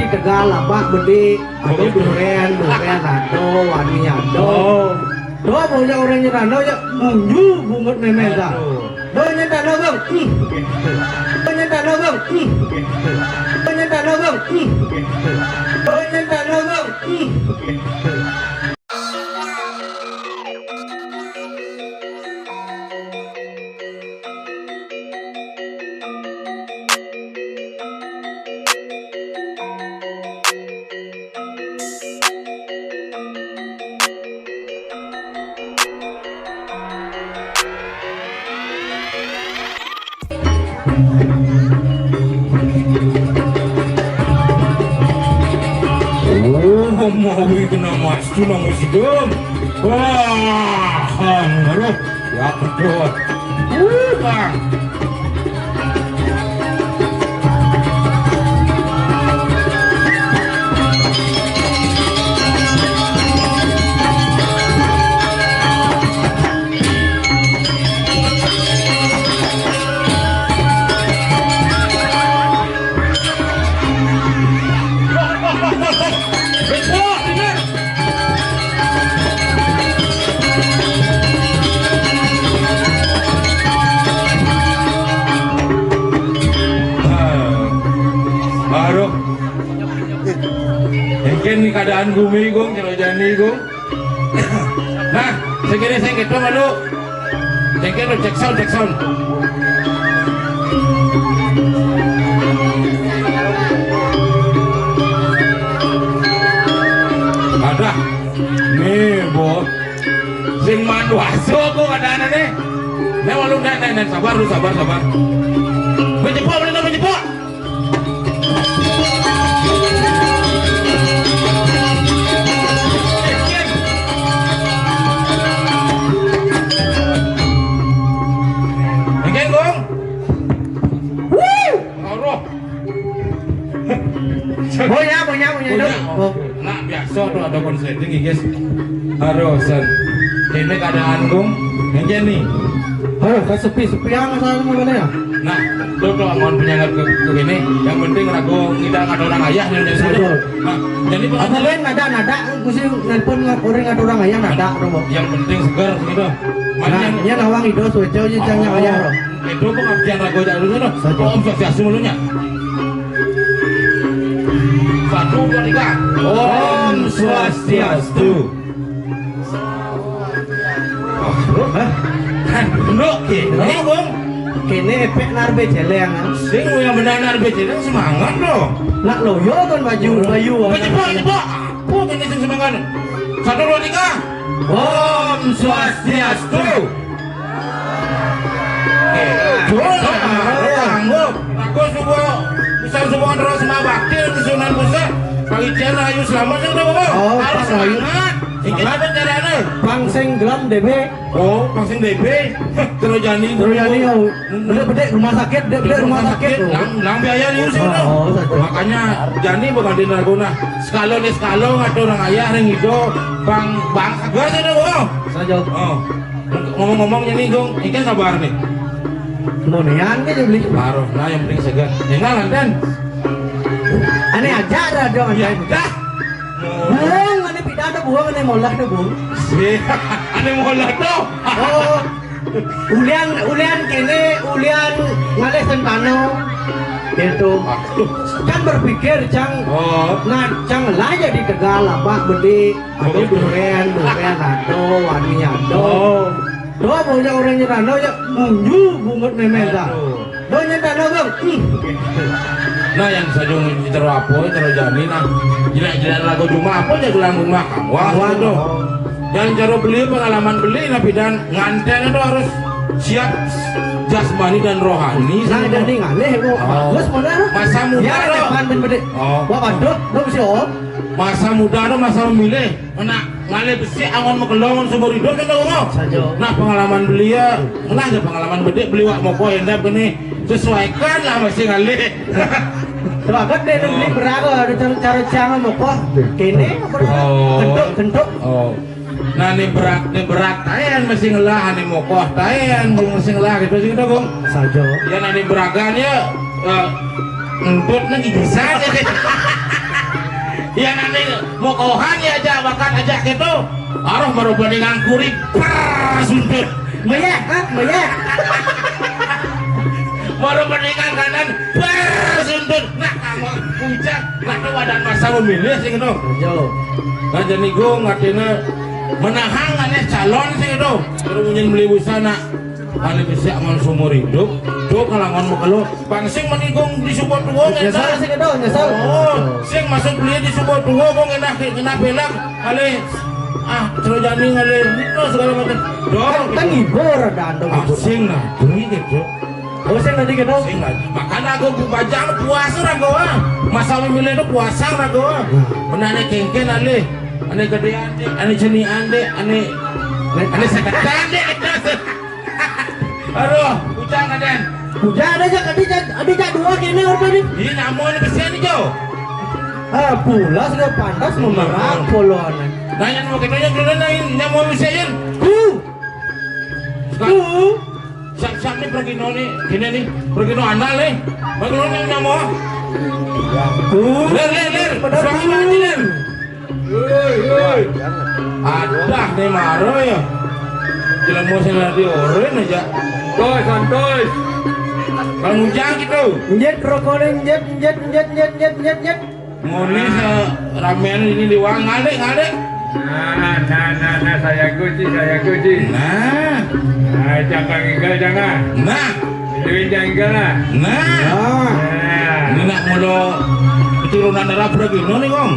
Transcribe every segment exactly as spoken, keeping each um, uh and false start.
Tegal apa bedik, ado duren, duren ado, wani ado. Oh. Do punya orang nyerano ya munyu bungut memen ta. Aduh. Do nyentano bang. Hmm. Do nyentano bang. Hmm. Do nyentano bang. Hmm. Do nyentano bang. Hmm. Oh, mau kena mas tu nama sidem. Wah, aduh, ya betul. Uh, bang. Baru. Mungkin ni keadaan bumi, Gung, kalau jadi, Gung. Nah, segini saya gitu malu. Cek sound, cek sound. Ada. Nih, Bo. Sing mandu aso kok ada nih. Nih, walau nih, nih, nih, sabar lu, sabar, sabar. Menjebak, bener menjebak. Engken, Gong? Wuh! Ora. Boya, boya, boya, Dok. Boya. Oh. Nak biasa tuh ada konsleting, guys. Aduh, Sen. Ini keadaan, Gong. Engken nih. Aduh, kan sepi-sepi amat saya mau ya. Nah, tuh tuh angon penyangat ke, ke gini. Yang penting ragu kita nggak ada orang ayah nih dari sini. Betul. Nah, jadi apa pengantin lain nada-nada, mesti nelpon orang nggak ada orang ayah nada, Romo. Yang penting segar gitu. Mana nah, yang dia nawang itu, suwe jauh, oh, jangan ayah, Romo. Itu pengertian ragu aja dulu, Romo. Saja. Om Swastiastu mulanya. Satu, dua, tiga. Om Swastiastu. Hah? Kan, nduk, kene, Bung. Kene epek narbe celeng, ah. Sing yang benar narbe celeng semangat, loh. Nak loyo kan baju, bayu, ah. Penyebak, penyebak. Apa kene sing semangat? Satu, dua, tiga. Om Swastiastu. Oke. Sanggup. Aku subuh, bisa subuh terus sama bakti di Sunan Pusat. Pagi cian ayu selamat, sing, Bung. Oh, harus semangat. Iki apa carane? Pang sing gelem D B. Oh, pang sing D B. Terus jani. Terus jani, oh. Bedek-bedek rumah sakit, bedek-bedek rumah sakit, oh. Nang, nang biaya liu sih, oh, oh, saja. Makanya jani beganti lagu nah. Sekalo nih sekalo ngatur orang ayah ring ido. Bang, bang, sabar saja, oh. Saja. Oh. Ngomong-ngomong jani, Gung, iki sabar nih. Monian ke beli. Baru, nah yang penting segar. Enggak, Lanten. Ane aja ada, ada. Ya, dah. Buang, ane pindah ada buang, ane molah ada buang. Iya, ane molah tuh. Oh, ulian, ulian kene, ulian ngalih sentano. Gitu. Aduh. Kan berpikir, Cang. Oh. Nah, Cang lah jadi tegal, apa, bedi. Aduh, begitu. Duren, duren, aduh, wani, aduh. Oh. Doa punya orang nyerano ya, munyu bungut memen ta. Aduh. Donya tanah, Bang. Hmm. Nah, yang sajung caro apa, caro jani, nah. Jelek-jelek lagu cuma apa, jago lagu mah. Wah, wah, itu. Oh. Yang caro beli, pengalaman beli, nah, pidan nganten itu harus siap jasmani dan rohani. Nah, dan nih ngalih, kok. Oh. Bagus, mana? Masa muda, ya, loh. Depan ben bedek. Oh. Wah, waduh, dong si Om. Masa muda, loh, masa memilih. Kena ngalih besik angon makelong seumur hidup kan, Bang? Saja. Nah, pengalaman beli ya, ngelah aja pengalaman bedek beli wak moko endap kene. Sesuaikan lah masih ngalih. Bagus deh, beli berago, ada cara, cara cara moko. Kene, apa? Oh. Kentuk, kentuk. Oh. Nah, ini berak, ini berak taen masih ngelah, ini moko taen masih ngelah gitu sih, gitu, Bung. Saja. Ya, nah, ini beragannya, eh, entut nih bisa aja. Yén ané mokohan ya ajak bakat ajak kéto. Aroh mara bandingan kuring, per sundut. Maya, ha, maya. Mara bandingan kanan, per sundut. Nah, kamu bujang, nah, to wadah masa memilih sing to. Yo. Nah, jani gong artina menahang ané calon sing to. Terus munyin beli busana. Ané bisa aman seumur hidup, to kalangan makelo. Bang sing mani gong di Suba Tua, nyesal sing to, nyesal. Oh, sing masuk beli di Suba Tua, gong enak, enak belak. Alé, ah, Srojani ngalé, no segala macam. Dong, kan ibu rada andong ah, gitu. Sing nah, duit gitu. Oh, sing tadi gitu. Sing nah, makanya aku bu bajang puasa rago ah. Masa memilih itu puasa rago ah. Benar ané kéngkén alé, ané gedé andé, ané ceni andé, ané, ané seketan deh. Aduh, bujang Raden. Bujang ada jak, ada jak, ada jak dua kéné apa nih? Ini namun kesian nih, Jo. Ah, pulas gak pantas memerang poloan. Nanya mau kita yang dulu nanya mau misalnya. Ku. Ku. Siap-siap nih pergi no nih, gini nih, pergi no anal nih. Pergi no nih nyamu. Ku. Lir, lir, lir. Benar. Suami mati, lir. Woi, woi. Adah nih maro ya. Jelema sing lagi oren aja. Santoy, santoy. Bang Ujang gitu. Njet rokoknya njet njet njet njet njet njet njet. Ngoni se ramen ini liwang ngalé ngalé. Nah, nah, nah, nah, saya kunci, saya kunci. Nah. Nah, jangan tinggal jangan. Nah. Duit janggal lah. Nah. Nah. Ini nak mula keturunan darah Bragino nih, Kong.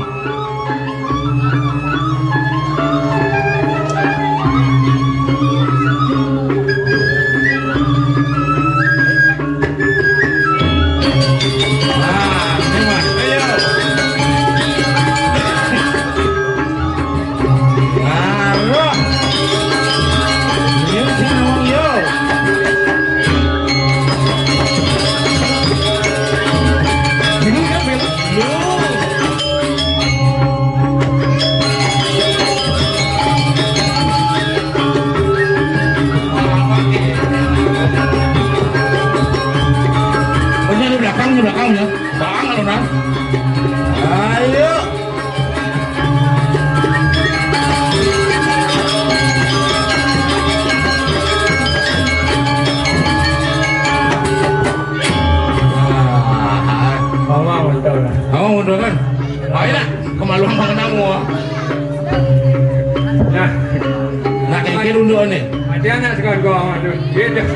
Nah, ini, Mas. Ayo. Aduh. Ini sih ngomong, yo. Ini kan bela-, yo. Punya di belakang, di belakang ya. Bang, kalau nah. Ayo. Mama betul. Kamu betul kan? Ayo nak, kemaluan mengenang gua. Nah, nah kayak gitu dulu nih. Ada anak sekarang gua, aduh. Dia dah,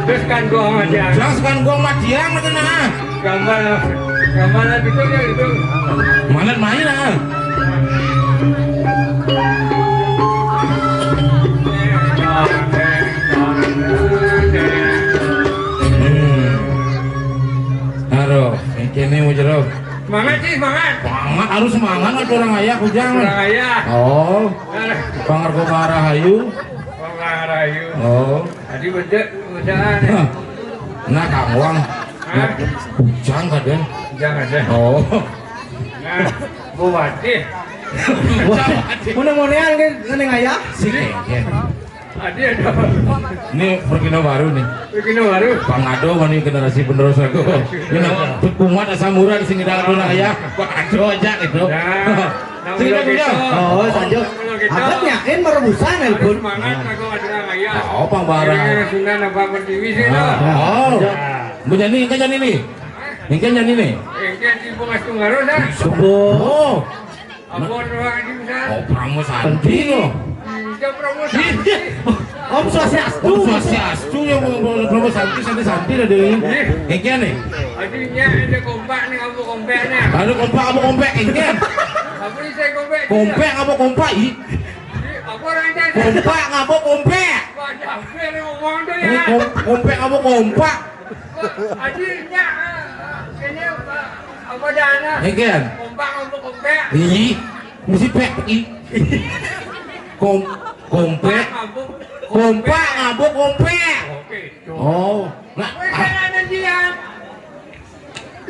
terus kan gua sama dia. Terus kan gua sama dia, macam mana? Gambar, gambar itu ya itu. Mana main ah? Hmm. Aduh, ini mau jeruk. Semangat sih, semangat. Semangat, harus semangat, ada orang ayah, kujang. Orang ayah. Oh, eh. Pangargo Rahayu. Orang Rahayu. Oh. Tadi beda, bedaan. Hah. Nah, Kang Wang. Hah? Ujang kadén. Ujang kadén. Oh. Nah, Bu Wati. Muné-munéan kan ngening ayah. Sini. Adi ada. Ini Perkino baru nih. Perkino baru. Pangado mani generasi penerus aku. Ini kumat asam urat sing kita adu ayah. Pangado aja gitu. Nah. Sini, Bang, Bang. Oh, sanjo. Abang yakin merebusan, nelpon. Semangat, aku ada orang kaya. Oh, Bang Bara. Ini Sunan apa Pertiwi sih, nah. Oh. Nah. Mau jadi, engke jadi nih. Engke jadi nih. Engke di Bungas Tunggaru, dah. Subuh. Oh. Apa orang di sana? Oh, Pramu Santi loh. Iya, Pramu Santi. Om Swastiastu. Om Swastiastu ya, mau, mau Pramu Santi, Santi, Santi lah deh. Iya. Engke nih. Aduh, nya, ada kompak nih, apa kompaknya? Ada kompak, apa kompek, engke? Apa sih saya kompek? Kompek, apa kompak? Ih. Apa orang itu? Kompak, apa kompek? Wadah, biar ngomong tuh ya. Ini kom-, kompek, apa kompak? Aduh, nya, ini apa, apa dana? Engke. Kompak, apa kompek? Ih, mesti pek, ih. Kom-, kompek. Kompak, apa? Kompak, apa kompek? Oke. Oh, nah, wéh, ah. Kan ada dia.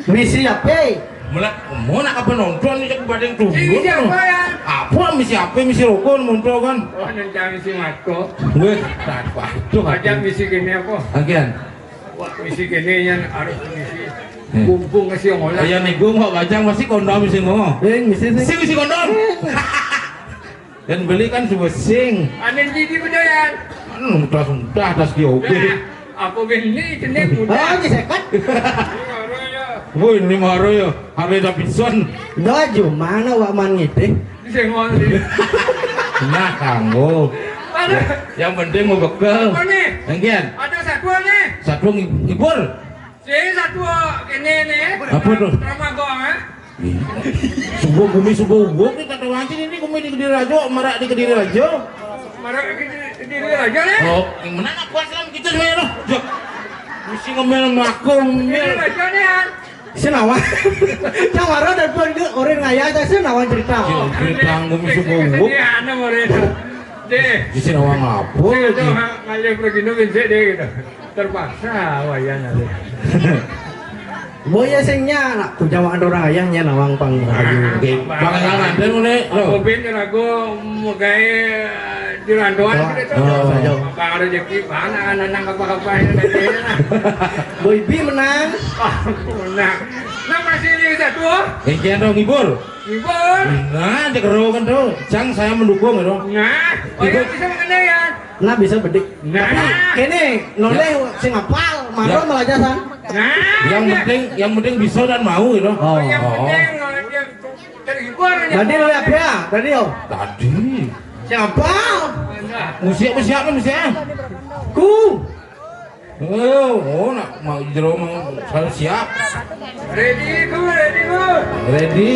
Misi apa? Mula, mau nak apa nonton nih, cek badeng tuh. Misi apa ya? Apa misi apa? Misi rokok nonton kan? Oh, nanti misi mako. Wéh, tak apa. Tuh, aja misi gini apa? Agian. Wah, misi gini yang harus misi. Bumbung ka sing olah. Ayo nih, gua mau bajang masih kondom sih ngomong. Sing, mesti sing. Sing, sing kondom. Sing. Dan beli kan sudah sing. Anin gigi bedoyan. Anu, tas, tas, tas dia oke. Nah, apa beli jenis muda? Oh, ini sekat. Wah, ini maro ya. Harley Davidson. Laju, mana wak man ngitih? Sing oli. Nah, kanggo. Mana? Yang penting mau bekel. Apa nih? Yang kian. Ada satu nih. Satu ngibur. Si satu ini nih. Apa tuh? Ramagong, eh? Subuh gumi subuh gumi kata wancin ini gumi di Kediri Rajo, marak di Kediri Rajo. Marak di Kediri Rajo nih. Oh, yang mana nak puas lah gitu sebenarnya loh. Jok. Mesti ngomel sama aku, ngomel. Kediri Rajo nih, An. Sinawan. Cang Waro dan pun itu orang ngaya aja sinawan cerita. Cerita gumi subuh gumi. Ini anak orang itu. Deh. Di sini orang apa? Saya tuh ngalih pergi nungguin saya deh gitu. Terpaksa wayahnya deh. Boya sing nya nak ku jawaan orang ayahnya nawang pang. Oke, Bang Angan, dan ngene lho. Aku bin kan aku megai di randoan gitu. Oh, saja. Bang rezeki mana anak apa-apa ini. Boy B menang. Aku menang. Nah, masih ini satu. Iki ento ngibur. Ngibur. Nah, cek ro kan tuh. Jang saya mendukung itu. Nah, oh ya bisa mengenai ya. Nah, bisa bedik. Nah. Tapi kene noleh sing apal, maro melajasan. Nah. Yang penting, yang penting bisa dan mau gitu. Oh, yang penting kalau dia terhibur aja. Tadi lo lihat ya, tadi yo. Tadi. Siapa? Nah. Musik apa siapa musik? Ku. Oh, oh, nak mau jero mau selalu siap. Ready, ku, ready, ku. Ready.